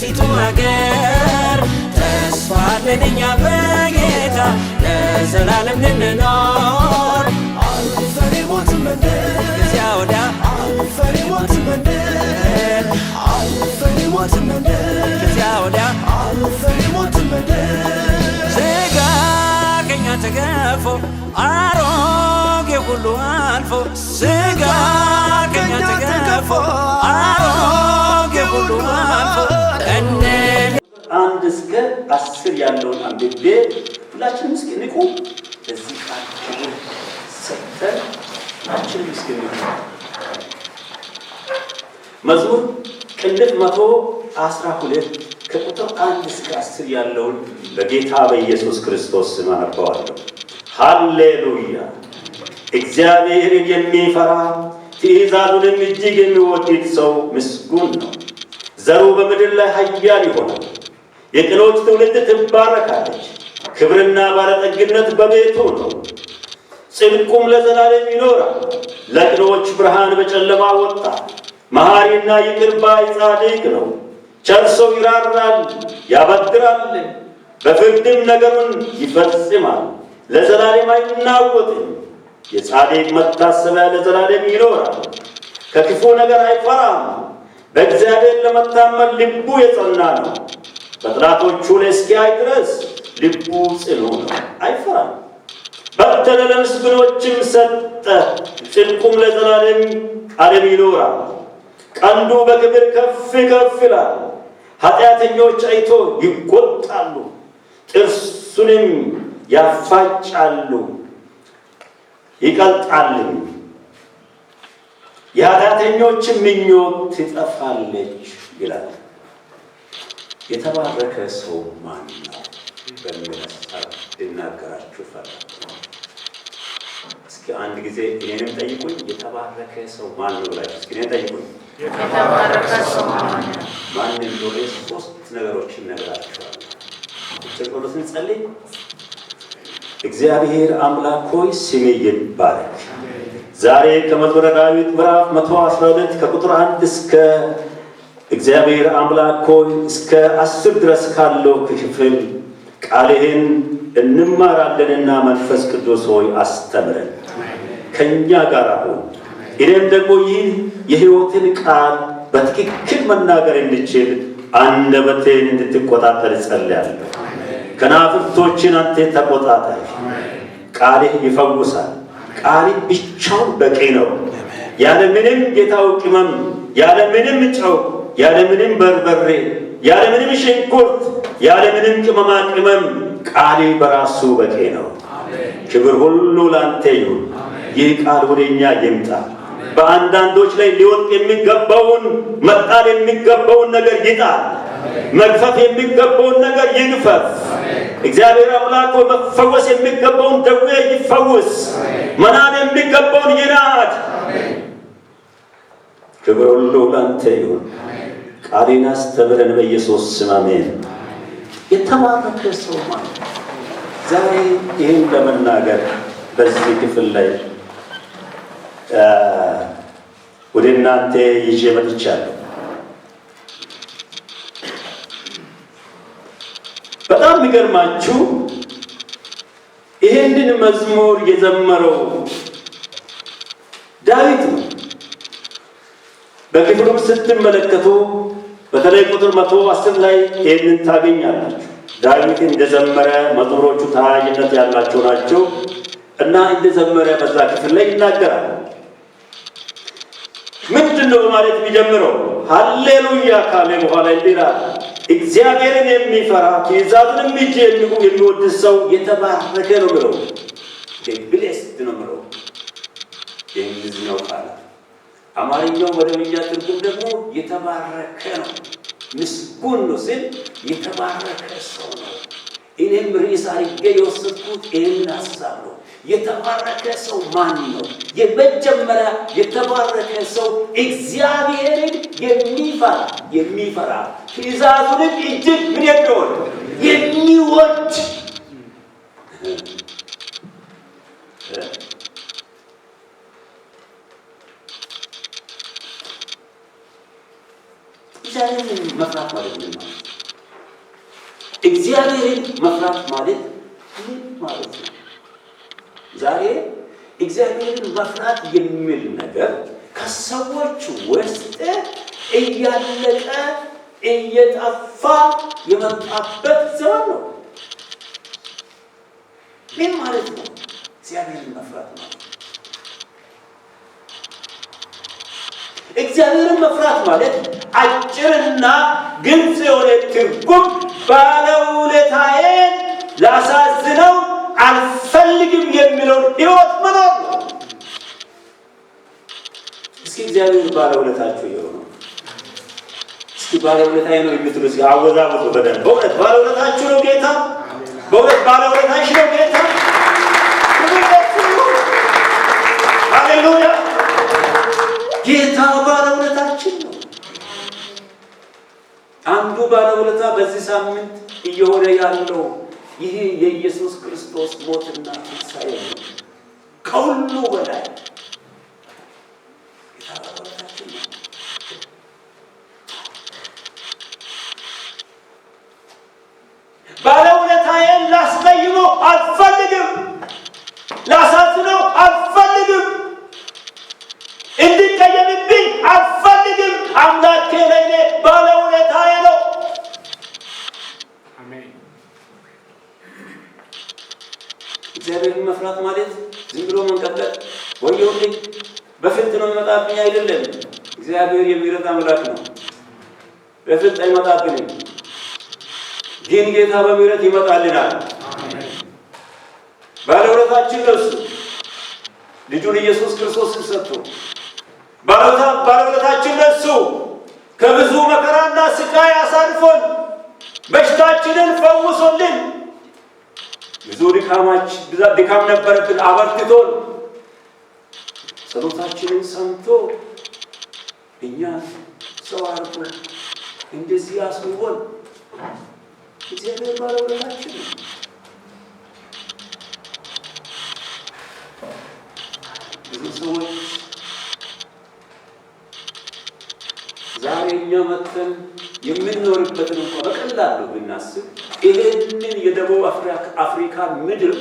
በአዲሲቱ ሀገር ተስፋ አለን እኛ በጌታ ለዘላለም ልንኖር። አልፈን የሞት መንደር፣ ከዚያ ወዲያ፣ አልፈን የሞት መንደር፣ አልፈን የሞት መንደር፣ ከዚያ ወዲያ፣ አልፈን የሞት መንደር። ስጋ ከኛ ተገፎ፣ አሮጌ ሁሉ አልፎ፣ ስጋ ከኛ ተገፎ፣ አሮጌ ሁሉ አልፎ እነ 1 እስከ 10 ያለውን አንብቤ ሁላችንም እስኪ ንቁ። ለዚህ ቃል ክብር ሰጥተን ሁላችንም እስኪ ንቁ። መዝሙር ቅንፍ 112 ከቁጥር 1 እስከ 10 ያለውን በጌታ በኢየሱስ ክርስቶስ ስም አነበዋለሁ። ሃሌሉያ! እግዚአብሔርን የሚፈራ፣ ትእዛዙንም እጅግ የሚወድድ ሰው ምስጉን ነው። ዘሩ በምድር ላይ ኃያል ይሆናል። የቅኖች ትውልድ ትባረካለች። ክብርና ባለጠግነት በቤቱ ነው፣ ጽድቁም ለዘላለም ይኖራል። ለቅኖች ብርሃን በጨለማ ወጣ። መሐሪና ይቅር ባይ ጻድቅ ነው። ቸር ሰው ይራራል፣ ያበድራል፣ በፍርድም ነገሩን ይፈጽማል። ለዘላለም አይናወጥም። የጻድቅ መታሰቢያ ለዘላለም ይኖራል። ከክፉ ነገር አይፈራም። በእግዚአብሔር ለመታመን ልቡ የጸና ነው። በጠላቶቹ ላይ እስኪያይ ድረስ ልቡ ጽኑ ነው፣ አይፈራም። በተነ፣ ለምስጉኖችም ሰጠ፣ ጽድቁም ለዘላለም ዓለም ይኖራል። ቀንዱ በክብር ከፍ ከፍ ይላል። ኃጢአተኞች አይቶ ይቆጣሉ፣ ጥርሱንም ያፋጫሉ፣ ይቀልጣልም። የኃጢአተኞችን ምኞት ትጠፋለች ይላል። የተባረከ ሰው ማን ነው በሚል ሀሳብ ልናገራችሁ ፈለኩ። እስኪ አንድ ጊዜ እኔንም ጠይቁኝ። የተባረከ ሰው ማን ነው ብላችሁ እስኪ እኔን ጠይቁኝ። የተባረከ ሰው ማን ነው? ማን እንደሆነ ሶስት ነገሮችን እነግራችኋለሁ። አጭር ጸሎት እንጸልይ። እግዚአብሔር አምላክ ሆይ፣ ስምህ ይባረክ። ዛሬ ከመዝሙረ ዳዊት ምዕራፍ 112 ከቁጥር 1 እስከ፣ እግዚአብሔር አምላክ ሆይ፣ እስከ 10 ድረስ ካለው ክፍል ቃልህን እንማራለንና መንፈስ ቅዱስ ሆይ አስተምረን፣ ከእኛ ጋር ሁን። እኔም ደግሞ ይህ የሕይወትን ቃል በትክክል መናገር እንድችል አንደበቴን እንድትቆጣጠር እጸልያለሁ። ከናፍርቶችን አንተ ተቆጣጠር። ቃልህ ይፈውሳል። ቃልህ ብቻውን በቂ ነው። ያለ ምንም ጌታው ቅመም፣ ያለ ምንም ጨው፣ ያለ ምንም በርበሬ፣ ያለ ምንም ሽንኩርት፣ ያለ ምንም ቅመማ ቅመም ቃልህ በራሱ በቂ ነው። ክብር ሁሉ ላንተ ይሁን። ይህ ቃል ወደ እኛ ይምጣ። በአንዳንዶች ላይ ሊወድቅ የሚገባውን፣ መጣል የሚገባውን ነገር ይጣል። መግፈፍ የሚገባውን ነገር ይግፈፍ። እግዚአብሔር አምላክ ሆይ፣ መፈወስ የሚገባውን ደዌ ይፈውስ። መናድ የሚገባውን ይናድ። ክብር ሁሉ ላንተ ይሁን። ቃሌን አስተምረን፣ በኢየሱስ ስም አሜን። የተባረከ ሰው ማለት፣ ዛሬ ይህን ለመናገር በዚህ ክፍል ላይ ወደ እናንተ ይዤ መጥቻለሁ። በጣም የሚገርማችሁ ይህንን መዝሙር የዘመረው ዳዊት ነው። በክፍሉም ስትመለከቱ በተለይ ቁጥር 110 ላይ ይህንን ታገኛላችሁ። ዳዊት እንደዘመረ፣ መዝሙሮቹ ተያያዥነት ያላቸው ናቸው እና እንደዘመረ በዛ ክፍል ላይ ይናገራል። ምንድን ነው በማለት የሚጀምረው? ሃሌሉያ ካለ በኋላ እንዲህ ይላል፣ እግዚአብሔርን የሚፈራ፣ ትእዛዙንም እጅግ የሚወድ ሰው የተባረከ ነው ብለው፣ blessed ነው ብለው የእንግሊዝኛው ቃል፣ አማርኛው መደበኛ ትርጉም ደግሞ የተባረከ ነው፣ ምስጉን ነው ሲል የተባረከ ሰው ነው። እኔም ርዕስ አድርጌ የወሰድኩት ይህንን ሀሳብ ነው። የተባረከ ሰው ማን ነው? የመጀመሪያ የተባረከ ሰው እግዚአብሔርን የሚፈራ፣ ትእዛዙንም እጅግ ምን የሚወድ፣ የሚወድ። እግዚአብሔርን መፍራት ማለት ምን ማለት ነው? እግዚአብሔርን መፍራት ማለት ምን ማለት ነው? ዛሬ እግዚአብሔርን መፍራት የሚል ነገር ከሰዎች ውስጥ እያለቀ እየጠፋ የመጣበት ዘመን ነው። ምን ማለት ነው እግዚአብሔርን መፍራት ማለት? እግዚአብሔርን መፍራት ማለት አጭርና ግልጽ የሆነ ትርጉም ባለውለታዬን ላሳዝነው አልፈልግም የሚለውን ሕይወት መኖር ነው። እስኪ እግዚአብሔር ባለውለታችሁ የሆነው፣ እስኪ ባለውለታዬ ነው የምትሉ እስኪ አወዛውዙ በደንብ። በእውነት ባለውለታችሁ ነው ጌታ? በእውነት ባለውለታሽ ነው ጌታ? ክብር ለእሱ ይሁን። ሃሌሉያ! ጌታ ባለውለታችን ነው። አንዱ ባለውለታ በዚህ ሳምንት እየሆነ ያለው ይህ የኢየሱስ ክርስቶስ ሞትና ትንሣኤ ነው። ከሁሉ በላይ ጌታ ባለውለታችን ነው። ባለውለታዬን ላስቀይመው አልፈልግም፣ ላሳዝነው አልፈልግም፣ እንዲቀየምብኝ አልፈልግም። አምላኬ ለእኔ ባለውለታዬ ነው። እግዚአብሔርን መፍራት ማለት ዝም ብሎ መንቀጥቀጥ፣ ወየውልኝ በፍልጥ ነው የሚመጣብኝ አይደለም። እግዚአብሔር የሚረዳ አምላክ ነው። በፍልጥ አይመጣብንም፣ ግን ጌታ በምሕረት ይመጣልናል። ባለውለታችን ነው እሱ፣ ልጁን ኢየሱስ ክርስቶስን ሰጥቶ። ባለውለታችን ነው እሱ፣ ከብዙ መከራና ስቃይ አሳልፎን፣ በሽታችንን ፈውሶልን፣ ብዙ ድካም ነበረብን፣ አበርትቶን፣ ጸሎታችንን ሰምቶ፣ እኛ ሰው አርጎ እንደዚህ አስውቦን እግዚአብሔር ባለውለታችን ነው። ብዙ ሰዎች ዛሬ እኛ መጥተን የምንኖርበትን እንኳ በቀላሉ ብናስብ ይህንን የደቡብ አፍሪካ ምድር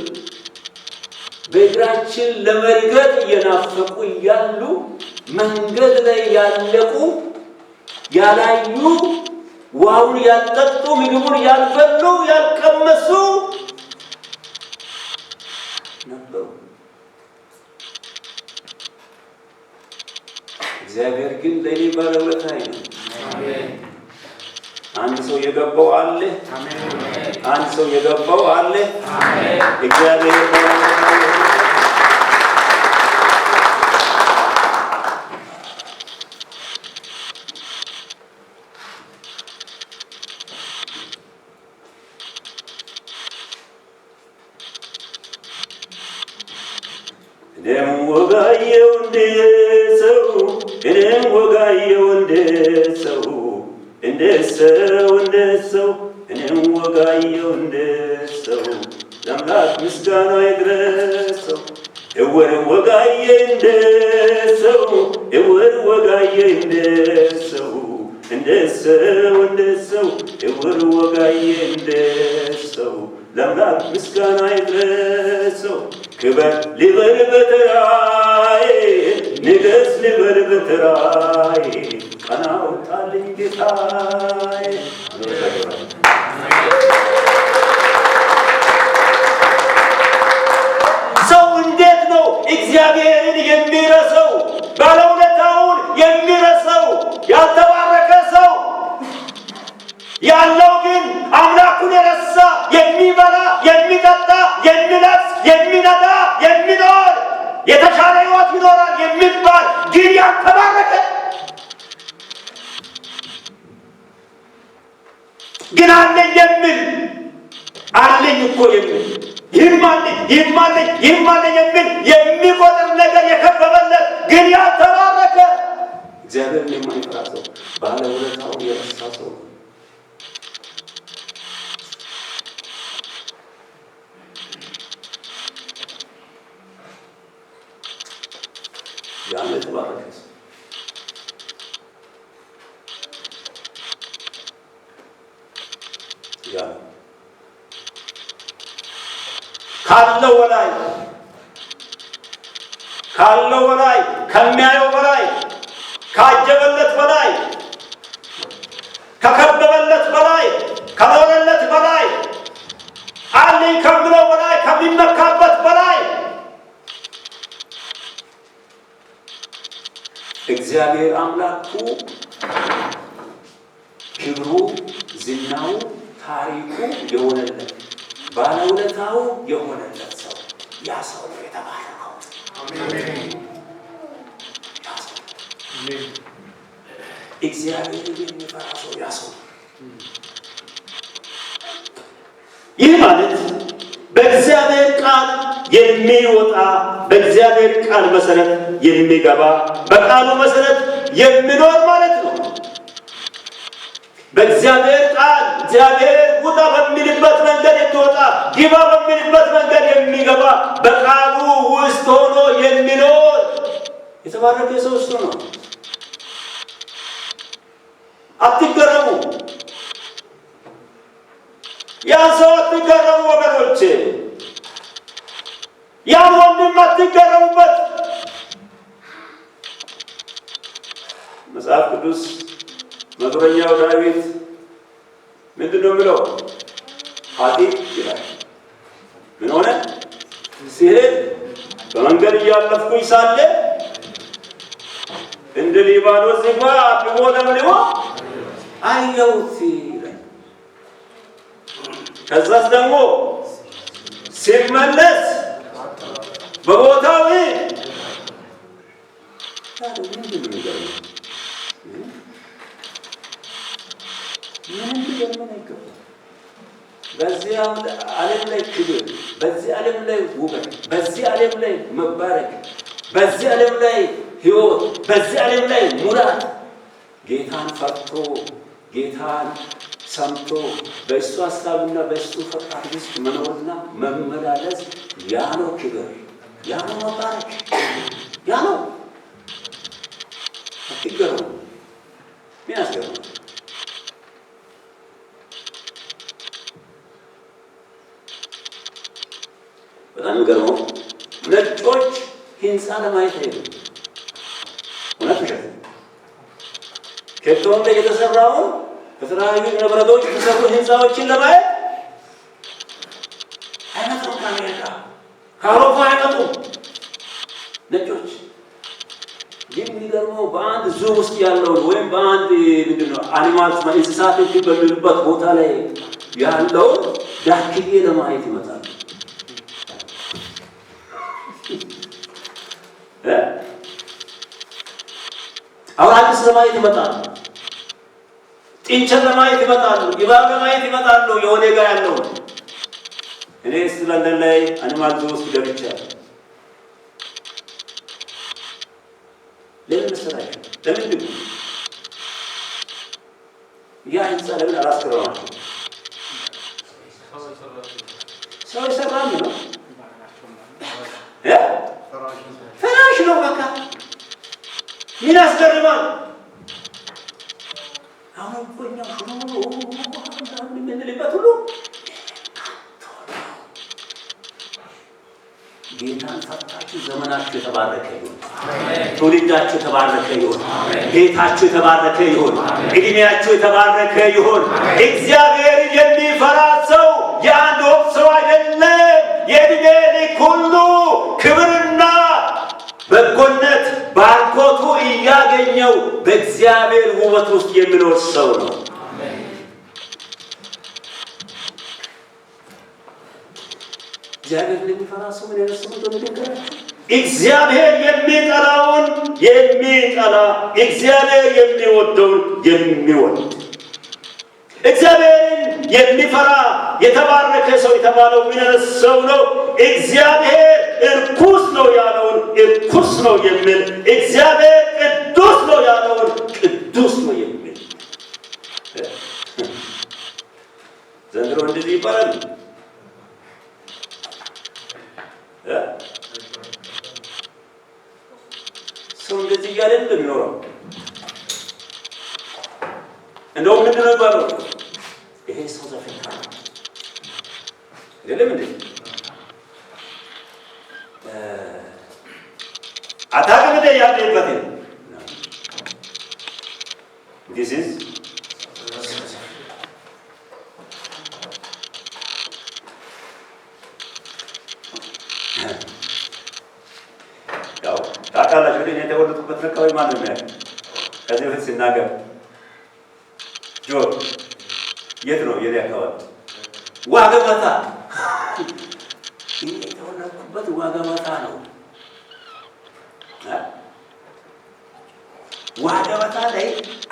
በእግራችን ለመርገጥ እየናፈቁ እያሉ መንገድ ላይ ያለቁ፣ ያላዩ፣ ውሃውን ያልጠጡ፣ ምግቡን ያልበሉ፣ ያልቀመሱ ነበሩ። እግዚአብሔር ግን ለእኔ ባለውለታዬ ነው። አንድ ሰው የገባው አለ? አንድ ሰው የገባው አለ? እግዚአብሔር ባለውለታዬ ነው። እኔም ወጋየው እንደ ሰው፣ እኔም ወጋየው እንደ ሰው፣ እንደ ሰው፣ እንደ ሰው፣ እኔም ወጋየው እንደ ሰው፣ ለአምላክ ምስጋና ይድረሰው። እወር ወጋየ እንደ ሰው፣ እወር ወጋየ እንደ ሰው፣ እንደ ሰው፣ እንደ ሰው፣ እወር ወጋየ እንደ ሰው፣ ለአምላክ ምስጋና ይድረሰው። ክበር ልበል በተራዬ፣ ንገስ ልበል በተራዬ፣ ቀና አውጣልኝ ጌታዬ። ሰው እንዴት ነው እግዚአብሔርን የሚረሳው? ባለውለታውን የሚረሳው? ያልተባረከ ሰው፣ ያለው ግን አምላኩን የረሳ፣ የሚበላ፣ የሚጠጣ፣ የሚለብስ፣ የሚነዳ፣ የሚኖር፣ የተሻለ ሕይወት ይኖራል የሚባል ግን ያልተባረከ፣ ግን አለኝ የሚል፣ አለኝ እኮ የሚል፣ ይህም አለኝ፣ ይህም አለኝ፣ ይህም አለኝ የሚል፣ የሚቆጥር ነገር የከበበለት ግን ያልተባረከ፣ እግዚአብሔርን የማይፈራ ሰው ባለውለታውን የረሳ ሰው ነው። ያ ነው የተባረከ ሰው። ነው። ካለው በላይ፣ ካለው በላይ፣ ከሚያየው በላይ፣ ካጀበለት በላይ፣ ከከበበለት በላይ፣ ከኖረለት በላይ፣ አለኝ ከሚለው በላይ፣ ከሚመካበት በላይ እግዚአብሔር አምላኩ ክብሩ፣ ዝናው፣ ታሪኩ የሆነለት፣ ባለውለታው የሆነለት ሰው ያ ሰው ነው የተባረከው። ያ ሰው፣ እግዚአብሔር የሚፈራ ሰው ያ ሰው። ይህ ማለት በእግዚአብሔር ቃል የሚወጣ፣ በእግዚአብሔር ቃል መሰረት የሚገባ፣ በቃሉ መሰረት የሚኖር ማለት ነው። በእግዚአብሔር ቃል እግዚአብሔር ውጣ በሚልበት መንገድ የሚወጣ፣ ግባ በሚልበት መንገድ የሚገባ፣ በቃሉ ውስጥ ሆኖ የሚኖር የተባረከ ሰው እሱ ነው። አትገረሙ። ያን ሰው አትገረሙ ወገኖቼ። ያን ወንድም አትገረሙበት። መጽሐፍ ቅዱስ መዝሙረኛው ዳዊት ምንድን ነው የሚለው? ኃጢእ ይላል። ምን ሆነ? ሲሄድ በመንገድ እያለፍኩኝ ሳለ እንደ ሊባኖስ ዝግባ አብቦ ለምልሞ አየሁት ይላል። ከዛስ ደግሞ ሲመለስ በቦታው። ምንድን ነው የሚገርመው? ምንም ሊገርመን አይገባም። በዚህ ዓለም ላይ ክብር፣ በዚህ ዓለም ላይ ውበት፣ በዚህ ዓለም ላይ መባረክ፣ በዚህ ዓለም ላይ ሕይወት፣ በዚህ ዓለም ላይ ሙላት ጌታን ፈርቶ፣ ጌታን ሰምቶ፣ በእሱ ሀሳብና በእሱ ፈቃድ ውስጥ መኖርና መመላለስ ያ ነው ክብር፣ ያ ነው መባረክ፣ ያ ነው። አትገረሙ። ምን ያስገርማል? በጣም የሚገርመው ነጮች ህንፃ ለማየት አይሄዱም። እውነት ውሸት? ኬፕታውን ላይ የተሰራውን በተለያዩ ንብረቶች የተሰሩ ህንፃዎችን ለማየት አይመጡም። ከአሜሪካ፣ ከአውሮፓ አይመጡም ነጮች። የሚገርመው በአንድ zoo ውስጥ ያለውን ወይም በአንድ ምንድን ነው animals እንስሳቶች በሚሉበት ቦታ ላይ ያለውን ዳክዬ ለማየት ይመጣሉ። አውራቂስ ለማየት ይመጣሉ። ጥንቸል ለማየት ይመጣሉ። እባብ ለማየት ይመጣሉ። የሆነ ጋር ያለውን እኔ እስ ለንደን ላይ animal zoo ውስጥ ገብቻለሁ። ለምን መሰላችሁ? ለምንድን ነው ያ ህንፃ ለምን አላስገረማቸው? ሰው የሰራም ነው፣ ፍራሽ ነው። በቃ ምን ያስገርማል? አሁን እኮ እኛ የምንልበት ሁሉ ጌታን ፈርታችሁ ዘመናችሁ የተባረከ ይሁን። ትውልዳችሁ የተባረከ ይሁን። ቤታችሁ የተባረከ ይሁን። እድሜያችሁ የተባረከ ይሁን። እግዚአብሔርን የሚፈራ ሰው የአንድ ወቅት ሰው አይደለም። የእድሜ ልክ ሁሉ ክብርና በጎነት ባርኮቱ እያገኘው በእግዚአብሔር ውበት ውስጥ የሚኖር ሰው ነው። እግዚአብሔር የሚፈራ ሰው ምን አይነት ሰው እንደሆነ ልንገራችሁ። እግዚአብሔር የሚጠላውን የሚጠላ፣ እግዚአብሔር የሚወደውን የሚወድ፣ እግዚአብሔርን የሚፈራ የተባረከ ሰው የተባለው ምን አይነት ሰው ነው? እግዚአብሔር እርኩስ ነው ያለውን እርኩስ ነው የሚል፣ እግዚአብሔር ቅዱስ ነው ያለውን ቅዱስ ነው የሚል። ዘንድሮ እንደዚህ ይባላል። እ? ሰው እንደዚህ እያለ እንደሚኖረው እንደውም ምንድን ነው የሚባለው? ይሄ ሳውዝ አፍሪካ ነው። አይደለም እንዴ? አታውቅም እንዴ ያለህበትን? This is ያው ታውቃላችሁ፣ እኔ የተወለድኩበት አካባቢ ማን ነው የሚያውቅ? ከዚህ በፊት ሲናገር ጆር የት ነው የኔ አካባቢ? ዋገበታ። እኔ የተወለድኩበት ዋገበታ ነው። ዋገበታ ላይ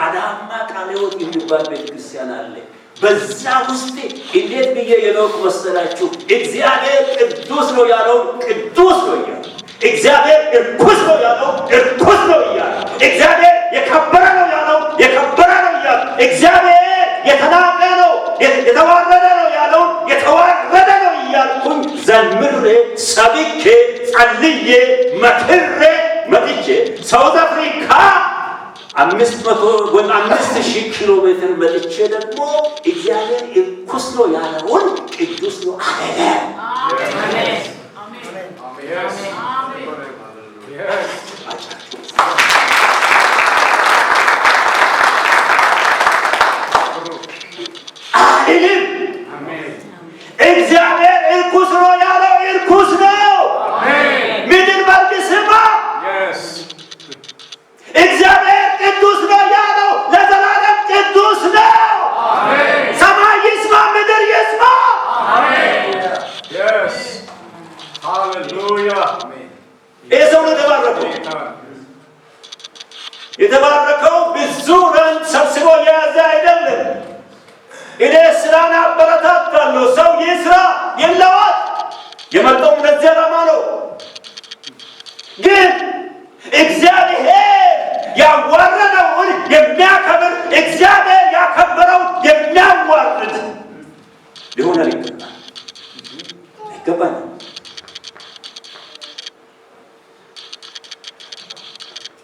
አዳማ ቃለ ሕይወት የሚባል ቤተክርስቲያን አለ። በዛ ውስጥ እንዴት ብዬ የኖርኩ መሰላችሁ? እግዚአብሔር ቅዱስ ነው ያለውን ቅዱስ ነው እያለ፣ እግዚአብሔር እርኩስ ነው ያለው እርኩስ ነው እያለ፣ እግዚአብሔር የከበረ ነው ያለው የከበረ ነው እያለ፣ እግዚአብሔር የተናቀ ነው፣ የተዋረደ ነው ያለውን የተዋረደ ነው እያልኩኝ ዘምሬ፣ ሰብኬ፣ ጸልዬ፣ መክሬ መጥቼ South Africa 500 ወይም 5000 ኪሎ ሜትር መጥቼ ደግሞ እግዚአብሔር እርኩስ ነው ያለውን ቅዱስ ነው አለ። Yes. Yes. አልልም። Amen. እግዚአብሔር እርኩስ ነው ያለው እርኩስ ነው። Amen. ምድር በርግ ስማ። Yes. እግዚአብሔር ቅዱስ ነው ያለው ለዘላለም ቅዱስ ነው። Amen. ሰማይ ይስማ፣ ምድር ይስማ። Amen. Yes. Hallelujah. ይህ ሰው ነው የተባረከው። የተባረከው ብዙ ረንት ሰብስቦ የያዘ አይደለም። እኔ ስራን አበረታታለሁ። ሰው ይስራ፣ ይለወጥ። የመጣውም ለዚህ ዓላማ ነው። ግን እግዚአብሔር ያዋረደውን የሚያከብር፣ እግዚአብሔር ያከበረውን የሚያዋርድ ሊሆን አይገባም፣ አይገባንም።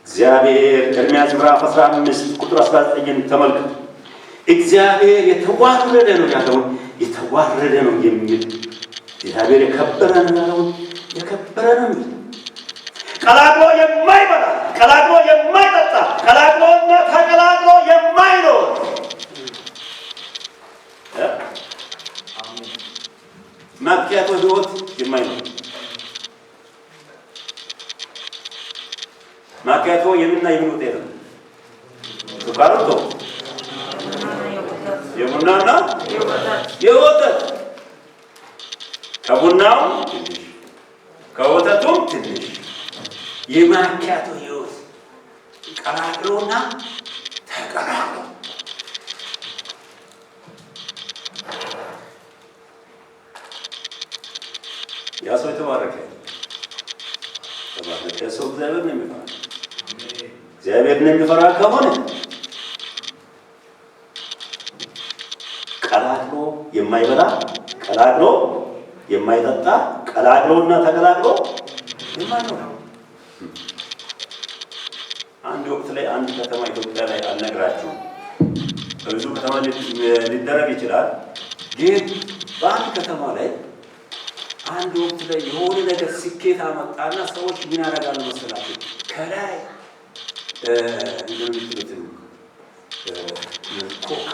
እግዚአብሔር ኤርምያስ ምዕራፍ 15 ቁጥር 19ን ተመልከቱ። እግዚአብሔር የተዋረደ ነው ያለውን የተዋረደ ነው የሚል፣ እግዚአብሔር የከበረ ነው ያለውን የከበረ ነው የሚል፣ ቀላቅሎ የማይበላ፣ ቀላቅሎ የማይጠጣ፣ ቀላቅሎና ተቀላቅሎ የማይኖር፣ ማኪያቶ ህይወት የማይኖር። ማኪያቶ የምንና የምን ውጤት ነው? ስኳሩ ተው፣ የቡናና የወተት። ከቡናው ትንሽ ከወተቱም ትንሽ። የማኪያቶ ህይወት ቀላቅሎና ተቀላቅሎ። ያ ሰው የተባረከ የተባረከ ሰው እግዚአብሔር ነው የሚፈራ። እግዚአብሔርን የሚፈራ ከሆነ ቀላቅሎ የማይበላ፣ ቀላቅሎ የማይጠጣ፣ ቀላቅሎና ተቀላቅሎ የማይኖር። አንድ ወቅት ላይ አንድ ከተማ ኢትዮጵያ ላይ፣ አልነግራችሁም፣ በብዙ ከተማ ሊደረግ ይችላል። ግን በአንድ ከተማ ላይ አንድ ወቅት ላይ የሆነ ነገር ስኬት አመጣና ሰዎች ምን ያደርጋሉ መሰላችሁ? ከላይ ምንድን ነው የሚሉት ኮካ፣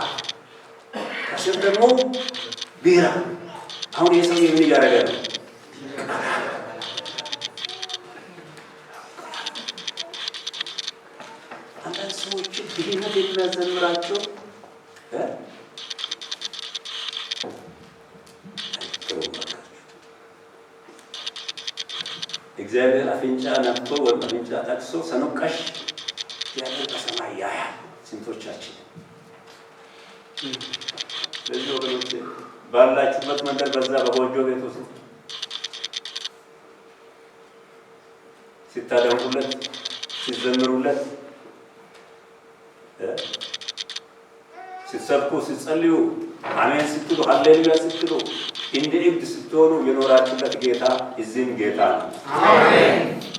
ከስር ደግሞ ቢራ። አሁን ይህ ሰውዬ ምን እያደረገ ነው? አንዳንድ ሰዎች ድህነት የሚያዘምራቸው እ ጥሩ እባካችሁ። እግዚአብሔር አፍንጫ ነክቶ ወይም አፍንጫ ጠቅሶ ሰኑቀሽ እግዚአብሔር በሰማይ ያያል ስንቶቻችን። ስለዚህ ወገኖች ባላችሁበት መንደር በዛ በጎጆ ቤት ውስጥ ሲታደንቁለት፣ ሲዘምሩለት፣ ስትሰብኩ፣ ስትጸልዩ፣ አሜን ስትሉ፣ ሃሌሉያ ስትሉ፣ እንደ እብድ ስትሆኑ የኖራችሁለት ጌታ እዚህም ጌታ ነው።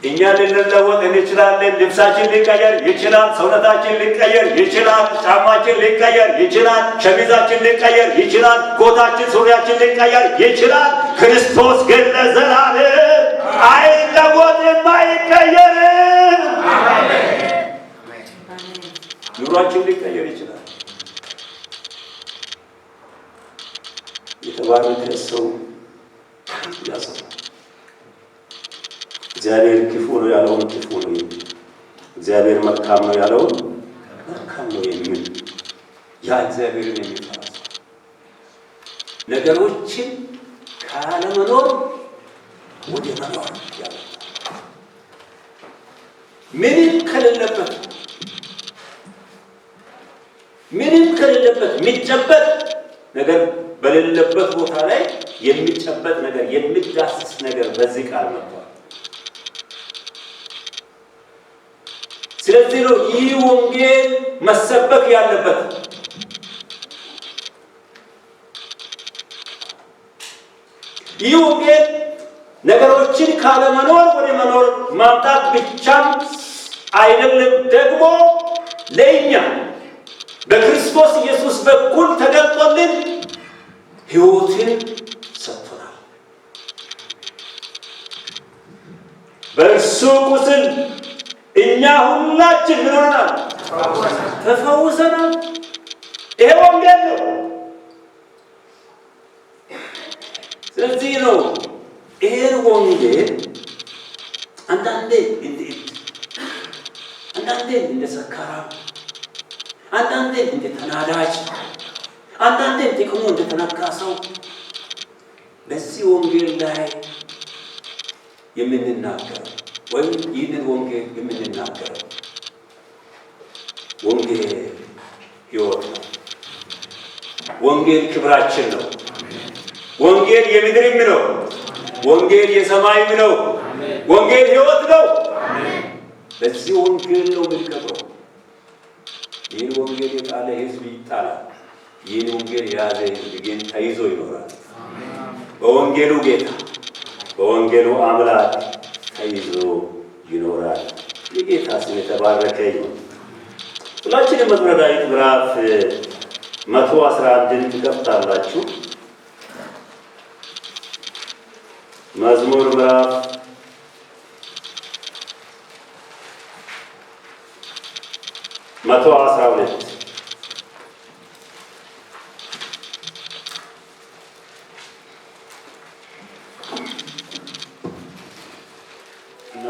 እኛ ልንለወጥ እንችላለን። ልብሳችን ሊቀየር ይችላል። ሰውነታችን ሊቀየር ይችላል። ጫማችን ሊቀየር ይችላል። ሸሚዛችን ሊቀየር ይችላል። ኮታችን፣ ሱሪያችን ሊቀየር ይችላል። ክርስቶስ ግን ለዘላለም አይለወጥም፣ አይቀየርም። ኑሯችን ሊቀየር ይችላል። የተባረከ ሰው ያ ሰው እግዚአብሔር ክፉ ነው ያለውን ክፉ ነው የሚል፣ እግዚአብሔር መልካም ነው ያለውን መልካም ነው የሚል፣ ያ እግዚአብሔርን የሚፈራ ሰው ነገሮችን ካለመኖር ወደ መኖር ያመጣል። ምንም ከሌለበት፣ ምንም ከሌለበት፣ የሚጨበጥ ነገር በሌለበት ቦታ ላይ የሚጨበጥ ነገር፣ የሚዳስስ ነገር በዚህ ቃል መጥቷል። ስለዚህ ነው ይህ ወንጌል መሰበክ ያለበት። ይህ ወንጌል ነገሮችን ካለመኖር ወደ መኖር ማምጣት ብቻም አይደለም፣ ደግሞ ለእኛ በክርስቶስ ኢየሱስ በኩል ተገልጦልን ሕይወትን ሰጥቶናል። በእርሱ ቁስል እኛ ሁላችን ምን ሆነናል? ተፈውሰናል። ይሄ ወንጌል ነው። ስለዚህ ነው ይሄን ወንጌል አንዳንዴ እንደ እብድ፣ አንዳንዴ እንደ ሰካራም፣ አንዳንዴ እንደ ተናዳጅ፣ አንዳንዴ ጥቅሙ እንደተነካ ሰው በዚህ ወንጌል ላይ የምንናገረው ወይም ይህንን ወንጌል የምንናገረው። ወንጌል ሕይወት ነው። ወንጌል ክብራችን ነው። ወንጌል የምድርም ነው። ወንጌል የሰማይም ነው። ወንጌል ሕይወት ነው። በዚህ ወንጌል ነው የምንከብረው። ይህን ወንጌል የጣለ ሕዝብ ይጣላል። ይህን ወንጌል የያዘ ሕዝብ ግን ተይዞ ይኖራል። በወንጌሉ ጌታ፣ በወንጌሉ አምላክ ተይዞ ይኖራል። የጌታ ስም የተባረከ ይሁን። ሁላችንም መዝሙረ ዳዊት ምዕራፍ 111ን ትከፍታላችሁ። መዝሙር ምዕራፍ 112። እና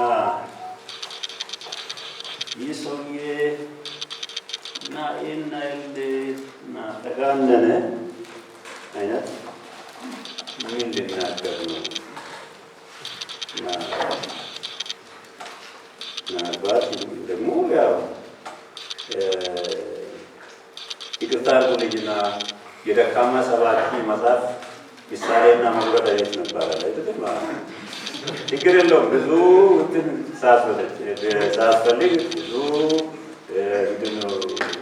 ይህ ሰውዬ እና ይህን ያህል እና ተጋነነ አይነት ምን ልናገር ነው? እና ምናልባት ደግሞ ያው ይቅርታ አድርጉልኝና የደካማ ሰባኪ መጽሐፍ ምሳሌና መዝሙረ ዳዊት ነበረ። አይደለም? ችግር የለውም። ብዙ እንትን ሳያስፈልግ፣ ብዙ ምንድን ነው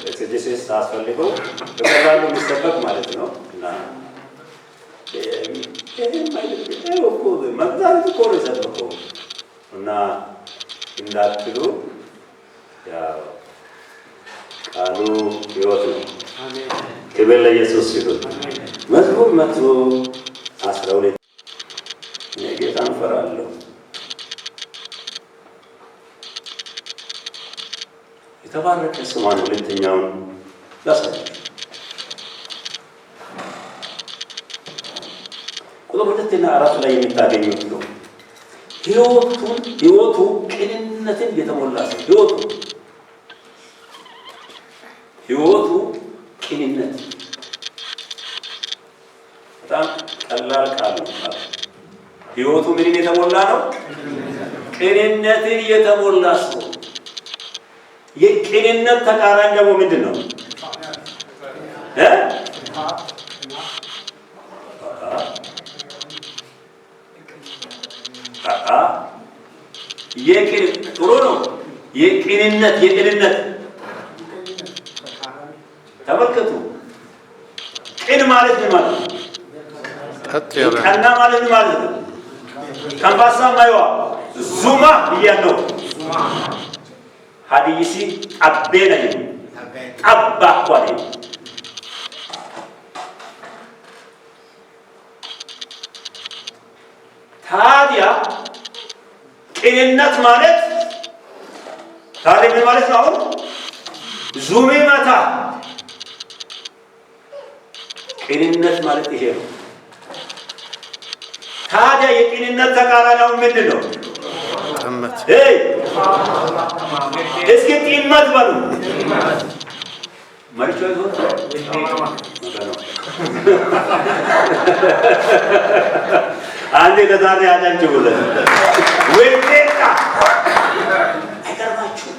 exegesis ሳያስፈልገው በቀላሉ የሚሰበክ ማለት ነው። እና ይህም እኮ መግዛት እኮ ነው የሰበከው እና እንዳትሉ፣ ያው ቃሉ ሕይወት ነው። ክብር ለኢየሱስ ይሁን። መዝሙር 112። እኔ ጌታን እፈራለሁ። የተባረከ ስሟን ሁለተኛውን ላሳያችሁ። ቁጥር 2ና 4 ላይ የምታገኙት ነው። ህይወቱ ቅንነትን የተሞላ ሰው፣ ህይወቱ ቅንነት፣ በጣም ቀላል ቃል ነው። ህይወቱ ምንን የተሞላ ነው? ቅንነትን የተሞላ ሰው። የቅንነት ተቃራኒ ደግሞ ምንድን ነው? እ? አአ የቅን ጥሩ ነው። የቅንነት ተመልከቱ። ቅን ማለት ምን ማለት ነው? ቀጥ ያለ። ቀና ማለት ምን ማለት ነው? ከንፋሳ ማይዋ ዙማ ብያለሁ። ሀዲይሲ ጠቤነ ጠባ እኮ አለ። ታዲያ ቅንነት ማለት ታዲያ ምን ማለት ነው? አሁን ዙሜ መታ ቅንነት ማለት ይሄ ነው። ታዲያ የቅንነት ተቃራኒው ምንድን ነው? እስኪ ጢመት በሉ። መርቾ ይሆን አንዴ ለዛሬ አጨብጭቡለት። ውጤጣ አይቀርባችሁም።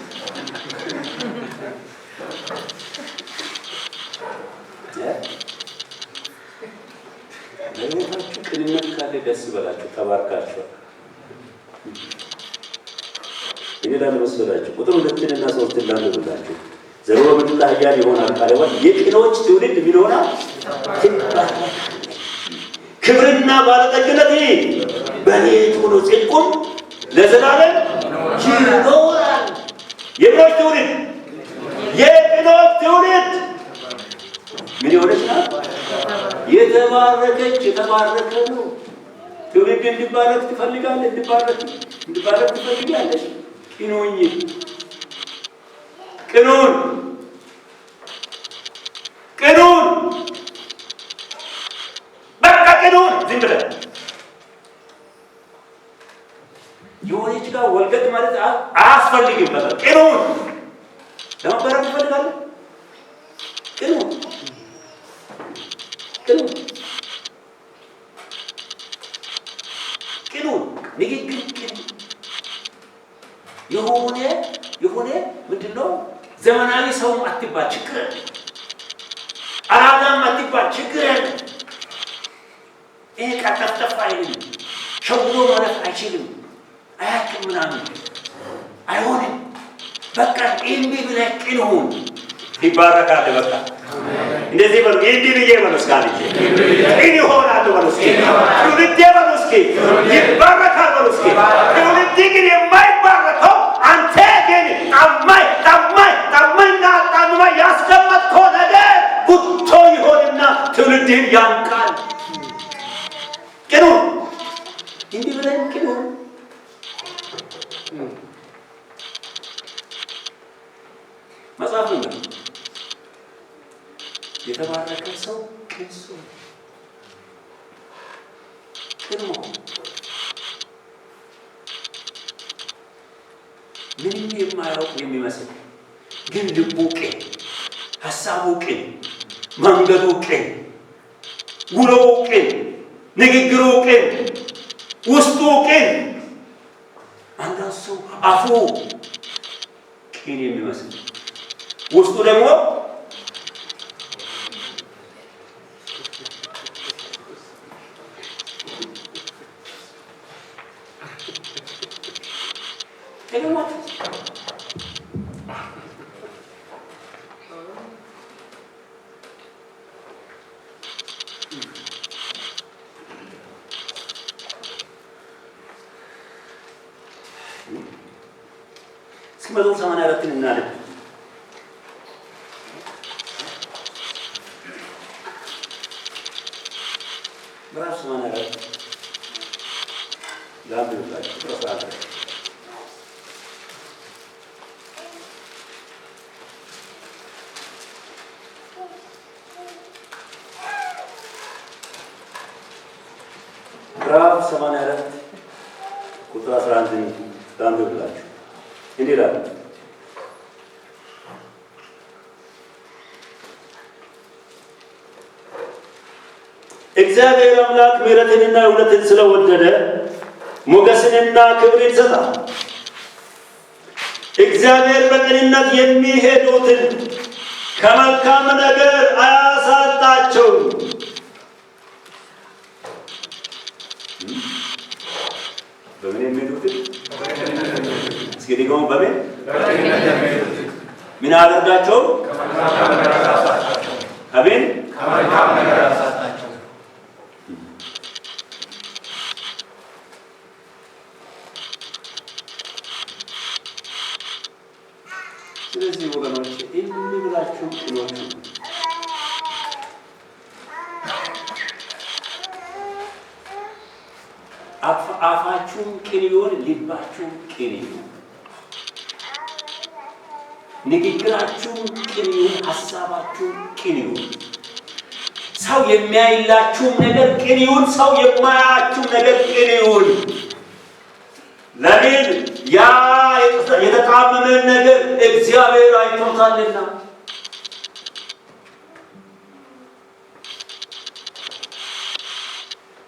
በሕይወታችሁ ቅንነት ካለ ደስ ይበላችሁ፣ ተባርካችኋል። እኔ ላለመሰላችሁ ቁጥር 2ና 3 ላንብብላችሁ። ዘሩ በምድር ላይ ኃያል ይሆናል ካለ በኋላ የቅኖች ትውልድ ምን ይሆናል? ትባረካለች። ክብርና ባለጠግነት በቤቱ ነው፣ ጽድቁም ለዘላለም ይኖራል። የቅኖች ትውልድ የቅኖች ትውልድ ምን የሆነች ናት? የተባረከች የተባረከ ነው። ትውልድ እንዲባረክ ትፈልጋለህ? እንዲባረክ እንዲባረክ ትፈልጋለሽ? ቅኑኝ ቅኑን ቅኑን በቃ ቅኑን። ዝም ብለህ የሆነች ጋር ወልገድ ማለት አያስፈልግም። በቃ ቅኑን ለመባረክ ትፈልጋለህ? ቅኑን ቅኑን ቅኑን ንግግር ቅን የሆነ የሆነ ምንድን ነው ዘመናዊ ሰውም አትባል፣ ችግር አለ። አራዳም አትባል፣ ችግር አለ። ይሄ ቀጠፍጠፍ አይልም፣ ሸውዶ ማለፍ አይችልም፣ አያውቅም ምናምን አይሆንም። በቃ እምቢ ብለህ ቅን ሁን፣ ይባረካል። በቃ እንደዚህ በሉ፣ እንዲህ ብዬ በሉ እስኪ አንዴ ቅን ይሆናሉ በሉ እስኪ፣ ትውልዴ በሉ እስኪ፣ ይባረካል በሉ እስኪ። ትውልድ ግን የማይባረከው አንተ ግን ጣማኝ ጣማኝ ጣማኝና ጣማኝ ያስቀመጥከው ነገር ጉቶ ይሆንና ትውልድህን ያንቃል። ቅኑ እንዲህ ብለን ቅኑ። መጽሐፍ ነው። የተባረከ ሰው ቅን ሰው ቅን መሆን ምንም የማያውቅ የሚመስል ግን ልቡ ቅን፣ ሀሳቡ ቅን፣ መንገዱ ቅን፣ ውሎው ቅን፣ ንግግሩ ቅን፣ ውስጡ ቅን። አንዳንድ ሰው አፉ ቅን የሚመስል ውስጡ ደግሞ እስኪ መዝሙር 84ን እናንብ። ምዕራፍ 84 ላንብብላችሁ ቁጥር 11። ምዕራፍ 84 ቁጥር 11 ላንብብላችሁ። እንዲህ ይላል። እግዚአብሔር አምላክ ምሕረትንና እውነትን ስለወደደ ሞገስንና ክብርን ይሰጣል። እግዚአብሔር በቅንነት የሚሄዱትን ከመልካም ነገር አያሳጣቸውም። በምን የሚሄዱትን? እስኪ ድገሙ። በምን ምን አደርጋቸው? ከምን ስለዚህ ወገኖች እልል ብላችሁ ቅኖች ሁኑ። አፋችሁም ቅን ይሁን፣ ልባችሁም ቅን ይሁን። ንግግራችሁም ቅን ይሁን፣ ሀሳባችሁም ቅን ይሁን። ሰው የሚያይላችሁም ነገር ቅን ይሁን፣ ሰው የማያያችሁም ነገር ቅን ይሁን። ለምን? ያ የተጣመመን ነገር እግዚአብሔር አይቶታልና።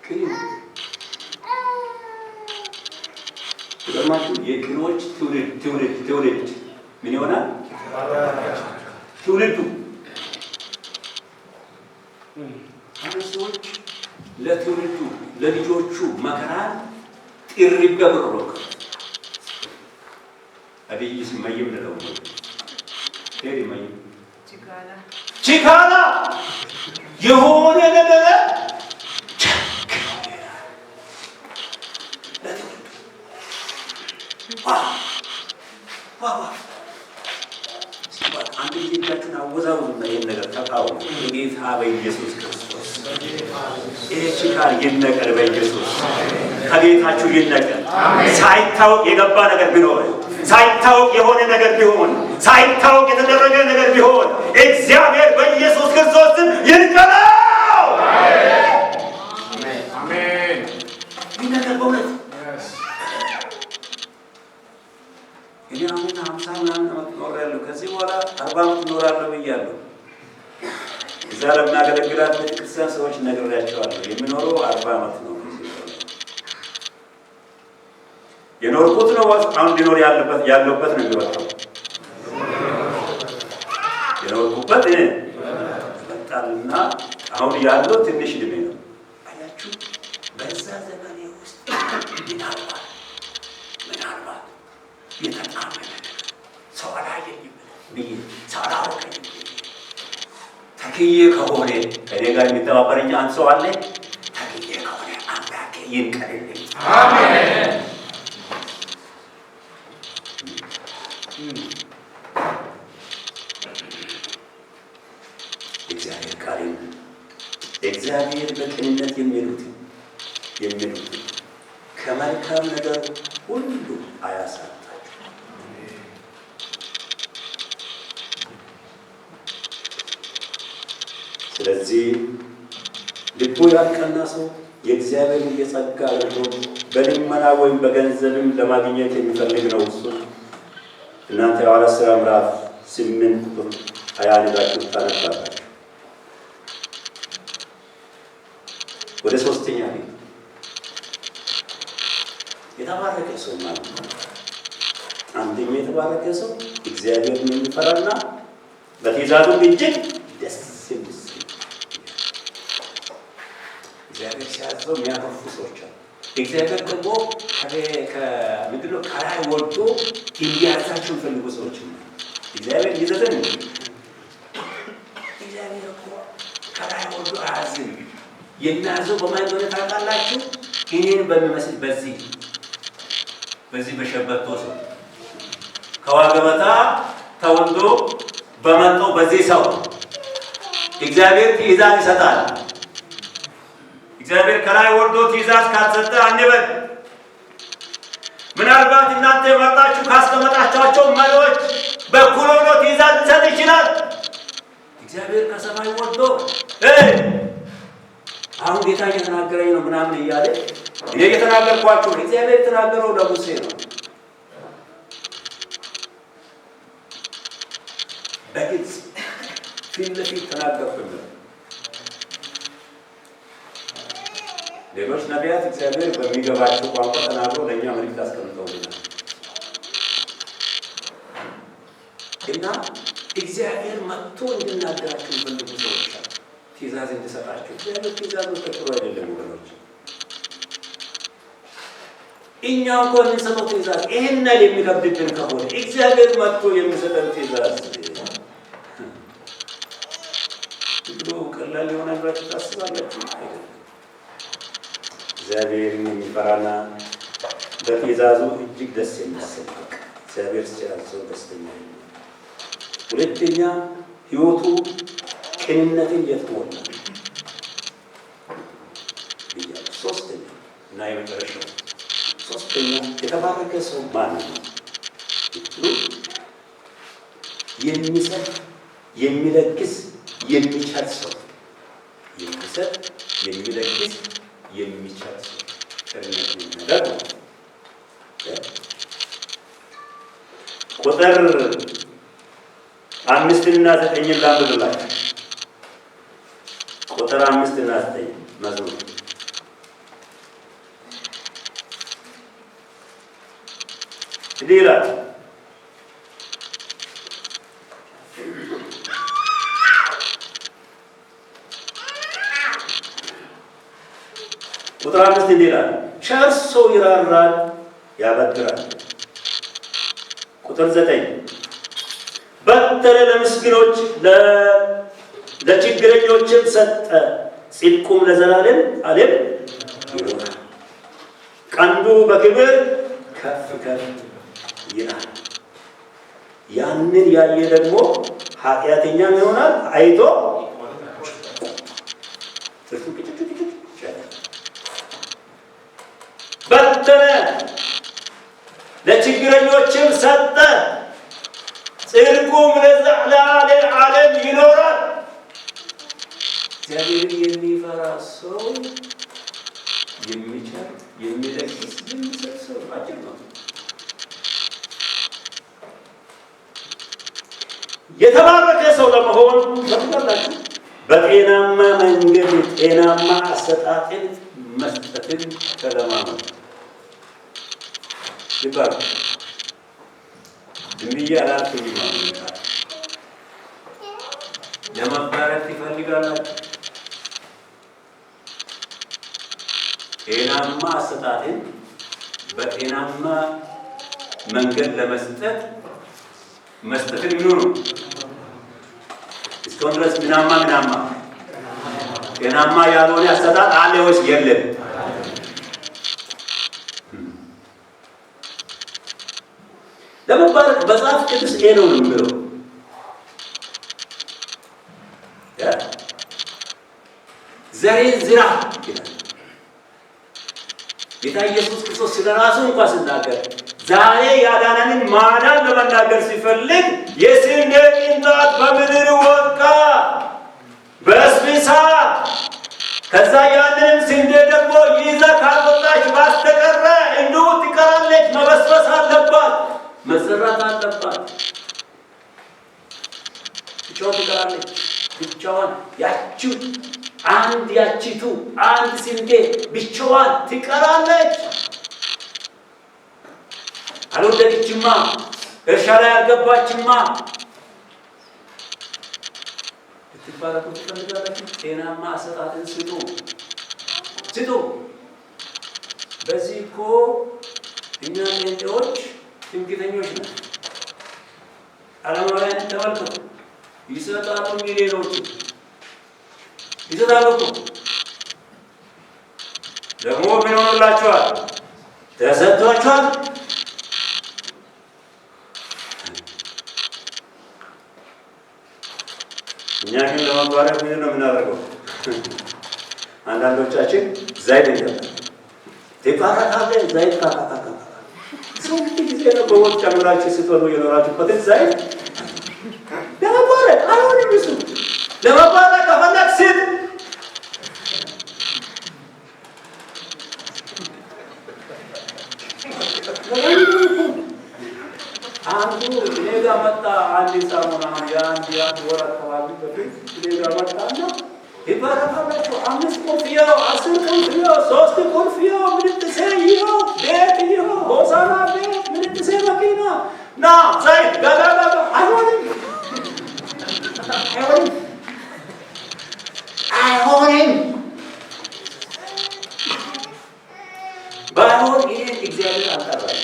ቅን ይሁን። ይገርማችሁ የቅኖች ትውልድ ትውልድ ትውልድ ምን ይሆናል? ትውልዱ አንዳንድ ሰዎች ለትውልዱ ለልጆቹ መከራን ጥሪ ገብሮ አብይ ሲመይም ነው ቴሪ መይም ቺካላ የሆነ ነገር ለትውልዱ ዋ ዋ ዋ አንድ ጊዜ እጃችሁን አወዛውዙና ይህን ነገር ተቃወሙ። በጌታ በኢየሱስ ክርስቶስ ይህ ችካል ይነቀል፣ በኢየሱስ ከቤታችሁ ይነቀል። ሳይታወቅ የገባ ነገር ቢኖር፣ ሳይታወቅ የሆነ ነገር ቢሆን፣ ሳይታወቅ የተደረገ ነገር ቢሆን እግዚአብሔር በኢየሱስ ክርስቶስ ስም ይንቀለው። አሜን። ይነቀል በእውነት። Yes. እኔ አሁን 50 ምናምን ዓመት ኖሬያለሁ። ከዚህ በኋላ 40 ዓመት እኖራለሁ ብያለሁ። እዛ ለምናገለግላት ቤተክርስቲያን ሰዎች ነግሬያቸዋለሁ። የሚኖረው 40 ዓመት ነው። ከዚህ በኋላ የኖርኩት ነው አሁን ሊኖር ያለበት ነው የሚበልጠው። የኖርኩበት ይበልጣልና አሁን ያለው ትንሽ እድሜ ነው። አያችሁ፣ በዛ ዘመኔ ውስጥ ምናልባት የተጣመመ ነገር ሰው አላየኝም ብዬ ሰው አላወቀኝም ብዬ ተክዬ ከሆነ ከእኔ ጋር የሚተባበረኝ አንድ ሰው አለ። ተክዬ ከሆነ አምላኬ ይንቀልልኝ። አሜን። እግዚአብሔር ቃል እግዚአብሔር በቅንነት የሚሉትን ከመልካም ነገር ሁሉ አያሳጣቸው። ስለዚህ ልቡ ያልቀና ሰው የእግዚአብሔርን የጸጋ አገልግሎት በልመና ወይም በገንዘብም ለማግኘት የሚፈልግ ነው። እሱ እናንተ የሐዋርያት ሥራ ምዕራፍ 8 ቁጥር 20 ሄዳችሁ ታነባላችሁ። ወደ ሶስተኛ ቤት የተባረከ ሰው ማለት ነው። አንደኛ የተባረከ ሰው እግዚአብሔርን የሚፈራና በትእዛዙ እጅግ ደስ የሚሰኝ፣ እግዚአብሔር ሲያዘው የሚያኮርፉ ሰዎች አሉ። እግዚአብሔር ደግሞ ከምንድን ነው ከላይ ወርዶ እንዲያዛቸው የሚፈልጉ ሰዎች ነው። እግዚአብሔር ይዘዘን። እግዚአብሔር እኮ ከላይ ወርዶ አያዝም። የሚያዘው በማን እንደሆነ ታውቃላችሁ? እኔን በሚመስል በዚህ በሸበቶ ሰው ከዋገበታ ተወልዶ በመጣው በዚህ ሰው እግዚአብሔር ትእዛዝ ይሰጣል። እግዚአብሔር ከላይ ወርዶ ትእዛዝ ካልሰጠ አንበል። ምናልባት እናንተ የመጣችሁ ካስቀመጣችኋቸው መሪዎች በኩል ሆኖ ትእዛዝ ሊሰጥ ይችላል። እግዚአብሔር ከሰማይ ወርዶ አሁን ጌታ እየተናገረኝ ነው ምናምን እያለ እኔ እየተናገርኳችሁ ነው። እግዚአብሔር የተናገረው ለሙሴ ነው። በግልጽ ፊት ለፊት ተናገርኩ የሚለው ሌሎች ነቢያት እግዚአብሔር በሚገባቸው ቋንቋ ተናግሮ ለእኛ መልእክት አስቀምጠውልናል። እና እግዚአብሔር መጥቶ እንድናገራቸው የሚፈልጉ ሰዎች አሉ። ትእዛዝ እንድሰጣቸው እግዚአብሔር ትእዛዝ ተጥሮ አይደለም ወገኖች። እኛ እንኳን የምንሰጠው ትእዛዝ ይህን ያህል የሚከብድብን ከሆነ እግዚአብሔር መጥቶ የሚሰጠን ትእዛዝ ብሎ ቀላል ይሆናል ብላችሁ ታስባላችሁ? አይደለም። እግዚአብሔርን የሚፈራና በትእዛዙ እጅግ ደስ የሚሰኝ፣ እግዚአብሔር ሲያዘው ደስተኛ ነው። ሁለተኛ ሕይወቱ ቅንነትን የተሞላ ብያለሁ። ሶስተኛ እና የመጨረሻው ሶስተኛ የተባረከ ሰው ማን ነው ብትሉ የሚሰጥ፣ የሚለግስ፣ የሚቸር ሰው። የሚሰጥ፣ የሚለግስ፣ የሚቸር ሰው፣ ቸርነት የሚያደርግ ነው። ቁጥር 5ና 9ን ላንብብላችሁ። ቁጥር 5ና 9 መዝሙር እንዲህ ይላል። ቁጥር 5 እንዲህ ይላል፣ ቸር ሰው ይራራል፣ ያበድራል። ቁጥር 9 በተነ ለምስኪኖች፣ ለችግረኞችም ሰጠ፣ ጽድቁም ለዘላለም ዓለም ይኖራል። ቀንዱ በክብር ከፍ ከፍ ይላል። ያንን ያየ ደግሞ ኃጢአተኛም ይሆናል፣ አይቶ ጥርሱ ቅጭ ቅጭ ያደርጋል። በተነ ለችግረኞችም ሰጠ፣ ጽድቁም ለዘላለም ዓለም ይኖራል። እግዚአብሔርን የሚፈራ ሰው የሚቸር፣ የሚለግስ፣ የሚሰጥ ሰው አጭር ነው። የተባረከ ሰው ለመሆን ትፈልጋላችሁ? በጤናማ መንገድ ጤናማ አሰጣጥን መስጠትን ተለማመዱ። ይባላል። ዝም ብዬ አላልኩኝም። አሁን ለመባረክ ትፈልጋላችሁ? ጤናማ አሰጣጥን በጤናማ መንገድ ለመስጠት መስጠትን ምኑ ነው? እስካሁን ድረስ ምናማ ምናማ ጤናማ ያልሆነ አሰጣጥ አለ ወይስ የለም? ለመባረክ መጽሐፍ ቅዱስ ይሄ ነው የሚለው። ዘሬን ዝራ ይላል። ጌታ ኢየሱስ ክርስቶስ ስለ ራሱ እንኳን ሲናገር፣ ዛሬ ያዳነንን ማዳን ለመናገር ሲፈልግ፣ የስንዴ ቅንጣት በምድር ወድቃ በስብሳ ከዛ ያንንም ስንዴ ደግሞ ይዛ ካልወጣች ባስተቀረ እንዲሁ ትቀራለች። መበስበስ አለባት፣ መዘራት አለባት። ብቻዋን ትቀራለች። ብቻዋን ያቺው አንድ ያቺቱ አንድ ስንዴ ብቻዋን ትቀራለች። አልወደቀችማ፣ እርሻ ላይ አልገባችማ። ልትባረኩ ትፈልጋላችሁ? ጤናማ አሰጣጥን ስጡ፣ ስጡ። በዚህ እኮ እኛ ጴንጤዎች ትምክህተኞች ነን። ዓለማውያንን ተመልከቱ፣ ይሰጣሉ፣ ሚሊዮኖች ይሰጣሉ እኮ። ደግሞ ምን ሆኖላቸዋል? ተሰጥቷቸዋል። እኛ ግን ለመባረክ ምንድን ነው የምናደርገው? አንዳንዶቻችን ዘይት እንገባለን። ትባረካለህ፣ ዘይት ካካካካ ስንት ጊዜ ነው በወጥ ጨምራችሁ ስትበሉ የኖራችሁበትን ዘይት ለመባረክ አይሆንም። እሱ ለመባረክ ከፈለግ ስጥ። አንዱ እኔ ጋር መጣ። አንድ ሰሞን አሁን የአንድ ወር አካባቢ በፊት እኔ ጋር መጣና ይባረካላችሁ፣ 5 ቁልፍ ይኸው፣ 10 ቁልፍ ይኸው፣ 3 ቁልፍ ይኸው፣ ምንጥሴ ይኸው፣ ቤት ይኸው፣ ሆሳና ቤት፣ ምንጥሴ መኪና፣ ና ዘይት ጋጋጋጋ። አይሆንም፣ አይሆንም፣ አይሆንም። ባይሆን ይሄን እግዚአብሔር አልጠራም።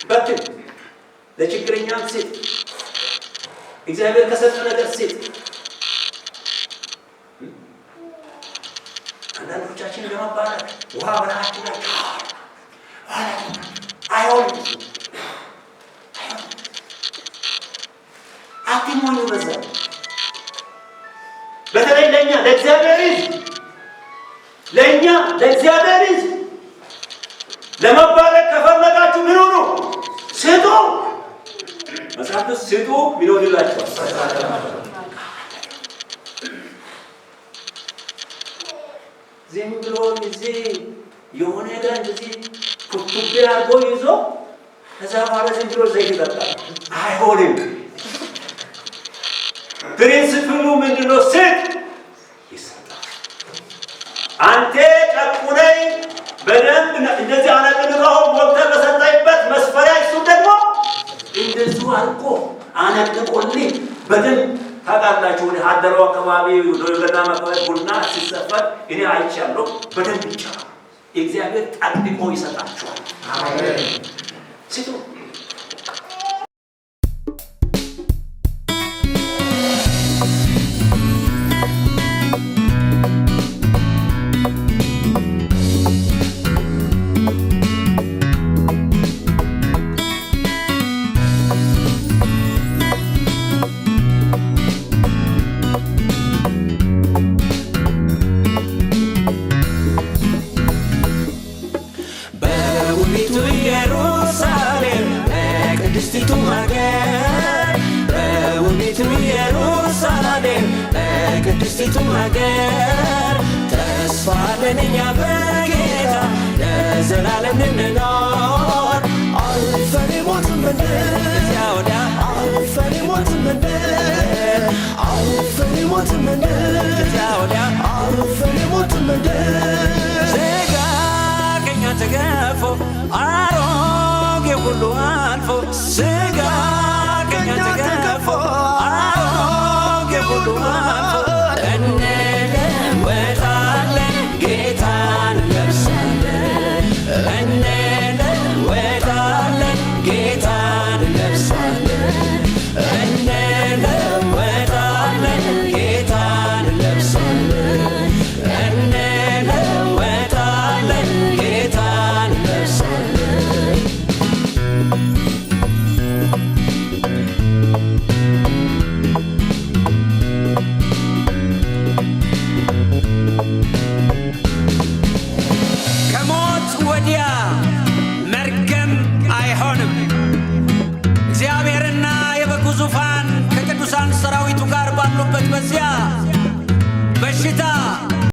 በትን፣ ለችግረኛም ስጥ፣ እግዚአብሔር ከሰጠ ነገር ስጥ። አንዳንዶቻችን ለመባረክ ውሃ በላያችን ላይ አይሆንም። አትሞኙ። በዛ በተለይ ለእኛ ለእግዚአብሔር ሕዝብ፣ ለእኛ ለእግዚአብሔር ሕዝብ ለመባረክ ከፈለጋችሁ ምን ሆኑ? ስጡ። መጽሐፍ ቅዱስ ስጡ ምን ይሆንላችኋል? ዝም ብሎ እዚህ የሆነ ጋር እንደዚህ ኩቱቤ አድርጎ ይዞ ከዛ በኋላ ዝም ብሎ ዘይት ይጠጣል። አይሆንም። Principle ኡ ምንድነው? ስጥ ይሰጣል። አንተ ጨቁነኝ በደንብ እንደዚህ አነቅንቀው ሞልተህ በሰጠኝበት መስፈሪያ እሱ ደግሞ እንደዚሁ አድርጎ አነቅቆልኝ በደንብ። ታውቃላችሁ፣ ወደ ሀደሮ አካባቢ፣ ወደ ገዳም አካባቢ ቡና ሲሰፈር እኔ አይቻለሁ። በደንብ ይቻላል። እግዚአብሔር ጠብቆ ይሰጣችኋል። ስጡ። በውቢቱ ኢየሩሳሌም፣ በቅድስቲቱ ሀገር፣ በውቢቱ ኢየሩሳሌም፣ በቅድስቲቱ ሀገር ተስፋ አለን እኛ በጌታ ለዘላለም ልንኖር። አልፈን የሞት መንደር፣ እዚያ ወዲያ፣ አልፈን የሞት መንደር፣ አልፈን የሞት መንደር፣ እዚያ ወዲያ፣ አልፈን የሞት መንደር። ስጋ ከኛ ተገፎ አሮጌ ሁሉ አልፎ፣ ስጋ